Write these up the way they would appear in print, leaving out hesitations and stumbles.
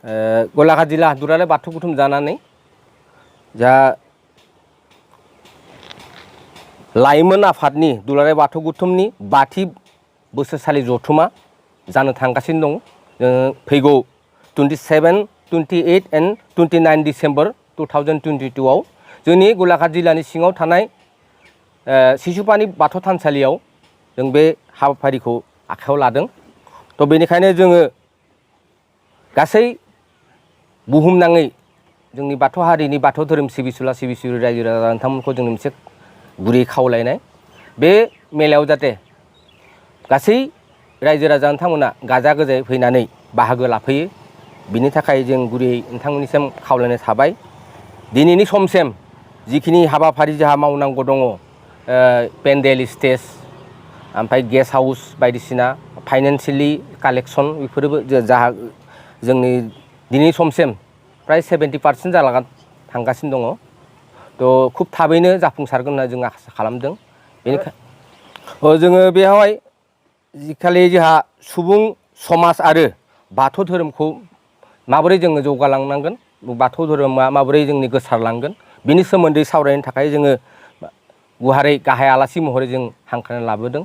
गलाघाट जिल्ला दुलाराय बाथौ गुथुम जानानै जा लाइमोन आफादनि दुलाराय बाथौ गुथुमनि 5थि बोसोरसालि जथुमा जानो थांगासिनो दं। फैगौ 27, 28 एन्ड 29 डिसेम्बर 2022 आव जोंनि गलाघाट जिल्लानि सिङाव थानाय सिसुपानि बाथौ थानसालियाव जों बे हाबाफारिखौ आखायाव लादों। तो बेनिखायनो जोङो गासै बुहुमनाङै जोंनि बाथौ हारिनि बाथौ धोरोम सिबिसुला सिबिसुलि रायजो राजा नोंथांमोनखौ जोंनि मोनसे गुरै खावलायनाय बे मेलायाव जाहाथे गासै रायजो राजा नोंथांमोना गाजा गोमजायै फैनानै बाहागो लाफैयो, बिनि थाखाय जों गुरैयै नोंथांमोननिसिम खावलायनाय थाबाय। दिनैनि समसिम जिखिनि हाबाफारि जोंहा मावनांगौ दङ, पेन्डेल स्टेज ओमफ्राय गेस्ट हाउस बायदिसिना फाइनान्सियेलि कालेक्सन बेफोरबो जाहा जोंनि दिनैनि समसिम फ्राय 70% जालांना थांगासिनो दङ। तो खुब थाबैनो जाफुंसारगोन होनना जों आसा खालामदों। बेनिखायनो जोङो बेवहाय जिखालि जोंहा सुबुं समाज आरो बाथौ धोरोमखौ माबोरै जोङो जौगालांनांगोन, बाथौ धोरोमा माबोरै जोंनि गोसारलांगोन, बिनि सोमोन्दै सावरायनो थाखाय जोङो गुवारै गाहाय आलासि महरै जों हांख्रायना लाबोदों,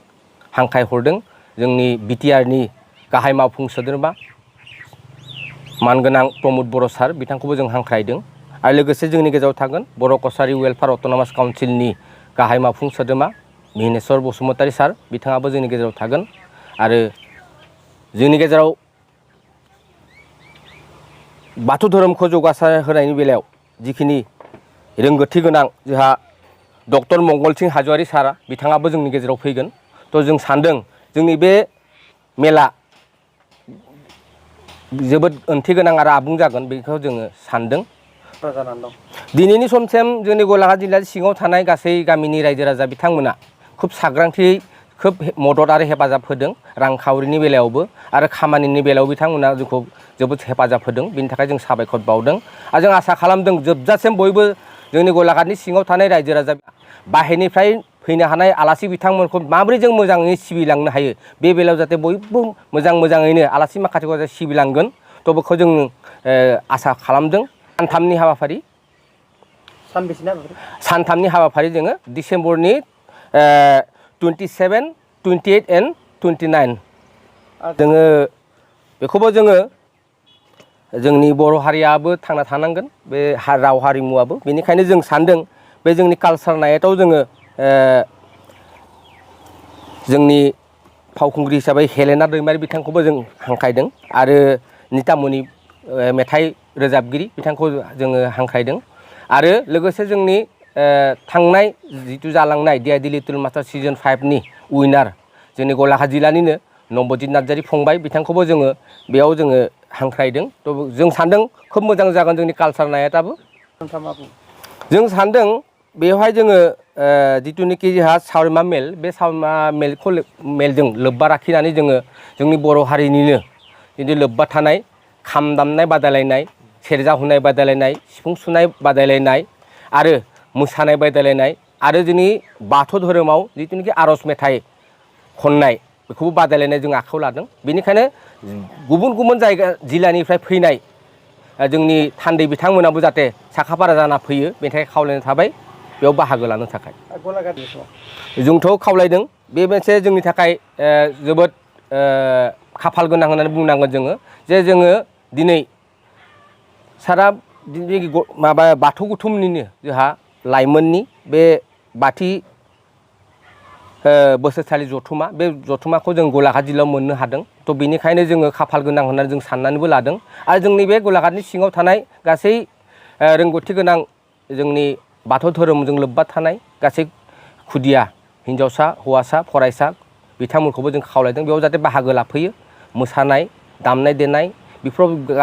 हांख्रायहरदों जोंनि बिटिआरनि गाहाय मावफुं सोद्रोमा मानगोनां प्रमद बर' सार, बिथांखौबो जों हांख्रायदों। आरो लोगोसे जोंनि गेजेराव थागोन बर' कसारि वेलफेयार अट'नमास काउन्सिलनि गाहाय मावफुं सोद्रोमा मिहिनेश्वर बसुमतारी सार, बिथाङाबो जोंनि गेजेराव थागोन। आरो जोंनि गेजेराव बाथौ धोरोमखौ जौगासार होनायनि बेलायाव जिखिनि रोंगौथि गोनां जोंहा डक्टर मंगलसिं हाज'वारि सारा, बिथाङाबो जोंनि गेजेराव फैगोन। तो जों सानदों जोंनि बे मेला जोबोद ओंथि गोनां आरो आबुं जागोन, बेखौ जोङो सानदों। दिनैनि समसिम जोंनि गलाघाट जिल्लानि सिङाव थानाय गासै गामिनि रायजो राजा बिथांमोना खुब सांग्रांथियै खोब मदद आरो हेफाजाब होदों, रांखावरिनि बेलायावबो आरो खामानिनि बेलायाव बिथांमोना जोंखौ जोबोद हेफाजाब होदों। बिनि थाखाय जों साबायखर बावदों आरो जों आसा खालामदों जोबजासिम बयबो जोंनि गलाघाटनि सिङाव थानाय रायजो राजा बाहेरनिफ्राय फैनो हानाय आलासि बिथांमोनखौ माबोरै जों मोजाङै सिबिलांनो हायो, बे बेलायाव जाहाथे बयबो मोजाङैनो आलासि माखासेखौ जाहाथे सिबिलांगोन। तो बेखौ जों आसा खालामदों। सानथामनि हाबाफारि, सानथामनि हाबाफारि जोङो डिसेम्बरनि 27, 28 एन्ड 29 जोङो बेखौबो जोङो जोंनि बर' हारियाबो थांना थानांगोन, बे राव हारिमुवाबो। बेनिखायनो जों सानदों बे जोंनि कालसार नाइटआव जोङो जोंनि फावखुंग्रि हिसाबै हेलेना दैमारि बिथांखौबो जों हांख्रायदों आरो नितामनि मेथाइ रोजाबगिरि बिथांखौ जोङो हांख्रायदों। आरो लोगोसे जोंनि थांनाय जिथु जालांनाय DID लिटिल मास्टार सिजन 5नि उइनार जोंनि गलाघाट जिल्लानिनो नबजित नार्जारि फंबाय, बिथांखौबो जोङो बेयाव जोङो हांख्रायदों। तो जों सानदों खोब मोजां जागोन जोंनि कालसार नाइटआबो। जों सानदों बेवहाय जोङो जिथुनिखि जोंहा सावरिमा मेल, बे सावरिमा मेलजों लोब्बा लाखिनानै जोङो जोंनि बर' हारिनिनो जिथु लोब्बा थानाय खाम दामनाय बादायलायनाय, सेरजा हुनाय बादायलायनाय, सिफुं सुनाय बादायलायनाय आरो मोसानाय बादायलायनाय आरो जोंनि बाथौ धोरोमाव जिथुनिखि आर'ज मेथाइ खननाय, बेखौबो बादायलायनाय जों आखायाव लादों। बेनिखायनो गुबुन गुबुन जायगा जिल्लानिफ्राय फैनाय जोंनि थान्दै बिथांमोनाबो जाहाथे साखाफारा जाना फैयो, बेनि थाखाय खावलायनाय थाबाय बेयाव बाहागो लानो थाखाय। जोंथ' खावलायदों, बे मोनसे जोंनि थाखाय जोबोद खाफाल गोनां होननानै बुंनांगोन जोङो, जे जोङो दिनै सारा माबा बाथौ गुथुमनिनो जोंहा लाइमोननि बे 5थि बोसोरसालि जथुमा, बे जथुमाखौ जों गलाघाट जिल्लायाव मोननो हादों। तो बेनिखायनो जोङो खाफाल गोनां होननानै जों साननानैबो लादों। आरो जोंनि बे गलाघाटनि सिङाव थानाय गासै रोंगौथि गोनां जोंनि बाथौ धोरोमजों लोब्बा थानाय गासै खुदिया हिन्जावसा हौवासा फरायसा बिथांमोनखौबो जों खावलायदों बेयाव जाहाथे बाहागो लाफैयो, मोसानाय दामनाय देनाय बेफोराव